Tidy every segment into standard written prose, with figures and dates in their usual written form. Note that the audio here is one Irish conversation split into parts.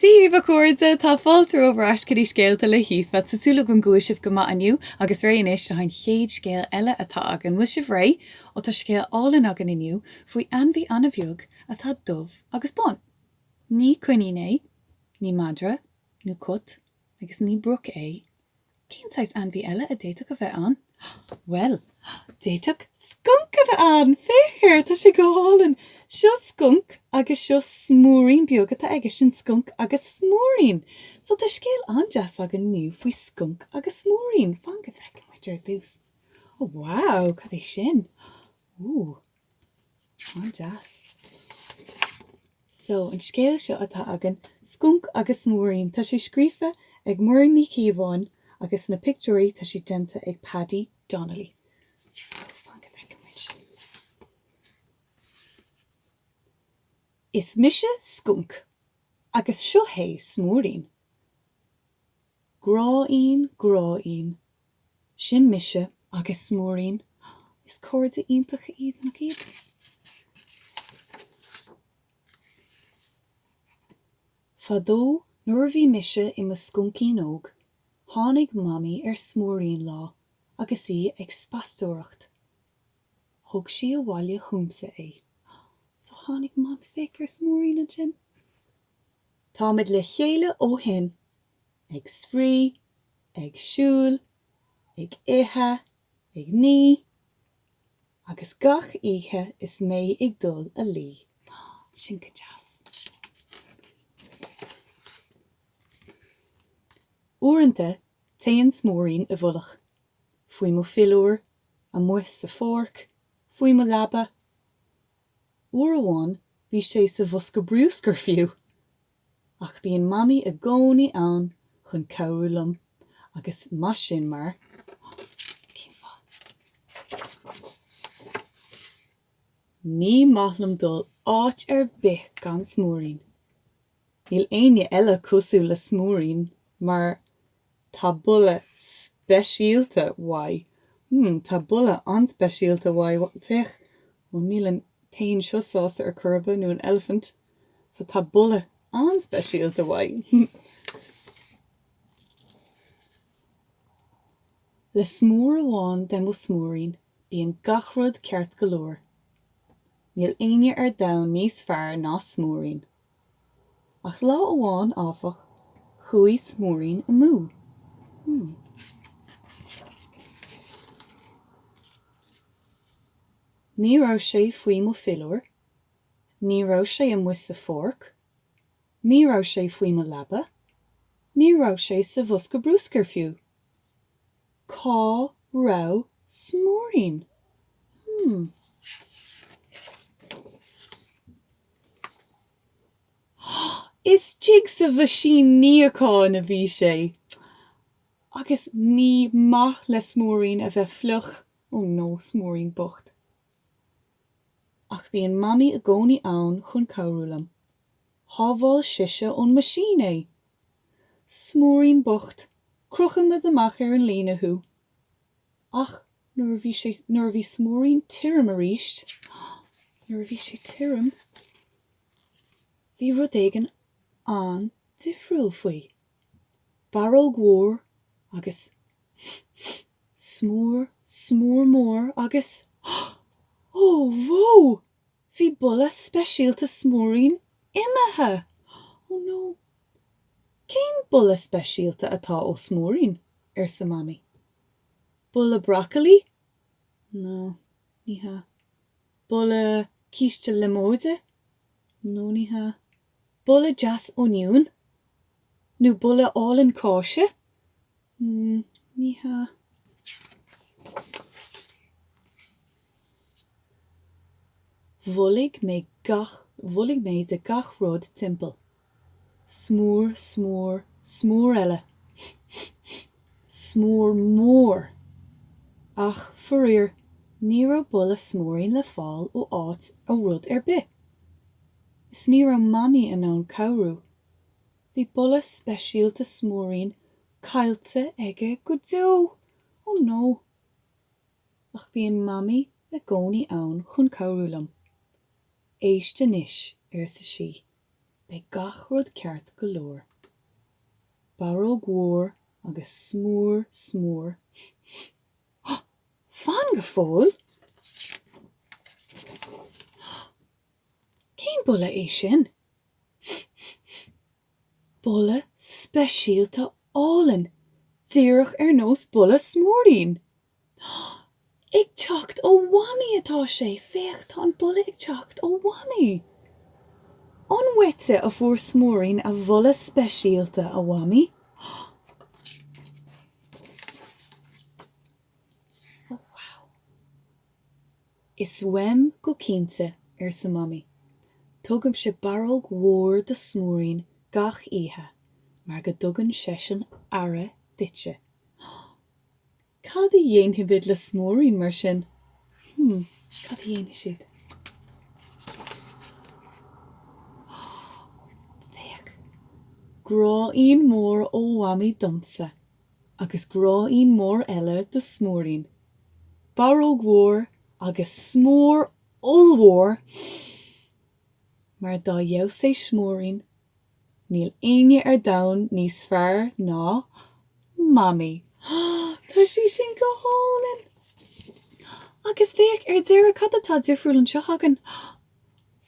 Dia daoibh a chairde, tá fáilte romhaibh ar ais go dtí Scéalta le hAoife. Tá súil agam go bhfuil sibh go maith inniu agus réidh anois le haghaidh an chéad scéal eile atá againn. Bhfuil sibh réidh? Ó tá scéal álainn againn inniu faoi ainmhí an-bheag atá dubh agus bán. Ní coinín é, ní madra nó cat agus ní broc é. Cén saghas ainmhí eile a d'fhéadfadh a bheith ann? Bhuel, d'fhéadfadh sconc a bheith ann! Féach air, tá sé go hálainn! Seo sconc agus seo smúirín beag atá aige, sin sconc agus smúirín! So tá scéal an-deas againn inniu faoi sconc agus smúirín. Fan go bhfeicfidh muid ar dtús. Ó, wow, cad é sin? Ooh, an-deas. So, an scéal seo atá againn, Sconc agus Smúirín, tá sé scríofa ag Muireann Ní Chíobháin agus na pictiúirí, tá siad déanta ag Paddy Donnelly. So, fan go bhfeicfidh muid. Is mise Sconc agus seo é Smúirín. Gráín, gráín. Sin mise agus Smúirín. Is cairde iontacha iad, nach iad? Fadó nuair a bhí mise i mo sconcín óg, tháinig Mamaí ar Smúirín lá agus í ag spastóireacht. Thug sí abhaile chugamsa é. So tháinig Mam, féach ar Smúirín ansin. Táimid le chéile ó shin, ag spraoi, ag siúl, ag ithe, ag ní, agus gach oíche is mé ag dul a luí. Sin go deas. Uaireanta téann Smúirín i bhfolach, faoi mo philiúr, amuigh sa pháirc, faoi mo leaba. Uair amháin bhí sé sa bhosca bruscair fiú! Ach bíonn Mamaí i gcónaí ann chun cabhrú liom agus maith sin mar, cén fáth? Ní maith liom dul áit ar bith gan Smúirín. Níl éinne eile cosúil le Smúirín mar tá boladh speisialta uaidh. Hmm, tá boladh an-speisialta uaidh. Féach, ó níl an t-éan seo sásta ar chor ar bith, nó an eilifint. So tá boladh an-speisialta uaidh. Le smúr amháin de mo smúirín bíonn gach rud ceart go leor. Níl éinne ar domhan níos fearr ná smúirín. Ach lá amháin, áfach, chuaigh Smúirín amú. Hmm. Ní raibh sé faoi mo philiúr. Ní raibh sé amuigh sa pháirc. Ní raibh sé faoi mo leaba. Ní raibh sé sa bhosca bruscair fiú. Cá raibh Smúirín? Hmm. Istigh sa mheaisín níocháin a bhí sé. Agus ní maith le Smúirín a bheith fliuch. Oh no, Smúirín bocht. Ach bíonn Mamaí i gcónaí ann chun cabhrú liom. Shábháil sise ón meaisín é! Smúirín bocht, crochfaimid amach ar an líne thú. Ach nuair a bhí sé, nuair a bhí Smúirín tirim arís, nuair a bhí sé tirim, bhí rud éigin an-difriúil faoi. Barróg mhór agus smúr, smúr mór agus, ó bhó! Bhí boladh speisialta Smúirín imithe! Oh no! Cén boladh speisialta atá ó Smúirín? arsa Mamaí. Boladh brocailí? No, ní hea. Boladh císte liomóide? No, ní hea. Boladh deas oinniúin? Nó boladh álainn cáise? Hmm, ní hea. Bholaigh mé gach, bholaigh mé de gach rud timpeall. Smúr, smúr, smúr eile. Smúr mór! Ach, faraor, ní raibh boladh Smúirín le fáil ó áit ó rud ar bith. Is ní raibh Mamaí in ann cabhrú. Bhí boladh speisialta Smúirín caillte aige go deo! Oh no! Ach bíonn Mamaí i gcónaí ann chun cabhrú liom. Éist anois, arsa sí. Beidh gach rud ceart go leor. Barróg mhór agus smúr smúr. Fan go fóill! Cén boladh é sin? Boladh speisialta álainn, díreach ar nós boladh smúirín! Ag teacht ó Mhamaí atá sé! Féach, tá an boladh ag teacht ó Mhamaí! An uaitse a fuair Smúirín a bholadh speisialta, a Mhamaí? Ó, wow! Is uaim go cinnte, arsa Mamaí. Tugaimse barróg mhór do Smúirín gach oíche mar go dtugann seisean aire duitse. Cad a dhéanfaimid le Smúirín mar sin? Hmm, cad a dhéanfaidh siad? Féach! Gráín mór ó Mhamaí domsa agus gráín mór eile do Smúirín. Barróg mhór agus smúr ollmhór mar dá fheabhas é Smúirín Níl éinne ar domhan níos fearr ná Mamaí. Tá sí sin go hálainn! Agus féach, ar deireadh, cad atá difriúil anseo againn?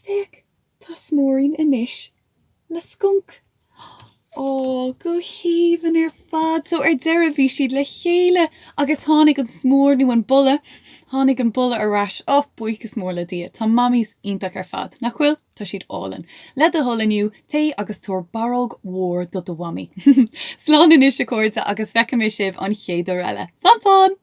Féach, tá Smúirín anois le sconc. Ó, go haoibhinn ar fad! So, ar deireadh bhí siad le chéile agus tháinig an smúr, nó an boladh, tháinig an boladh ar ais. Ó, buíochas mór le Dia. Tá Mamaís iontach ar fad, nach bhfuil? Tá siad álainn. Le do thoil inniu, téigh agus tabhair barróg mhór do do mhamaí. Slán anois a chairde agus feicfidh mé sibh an chéad uair eile. Slán slán!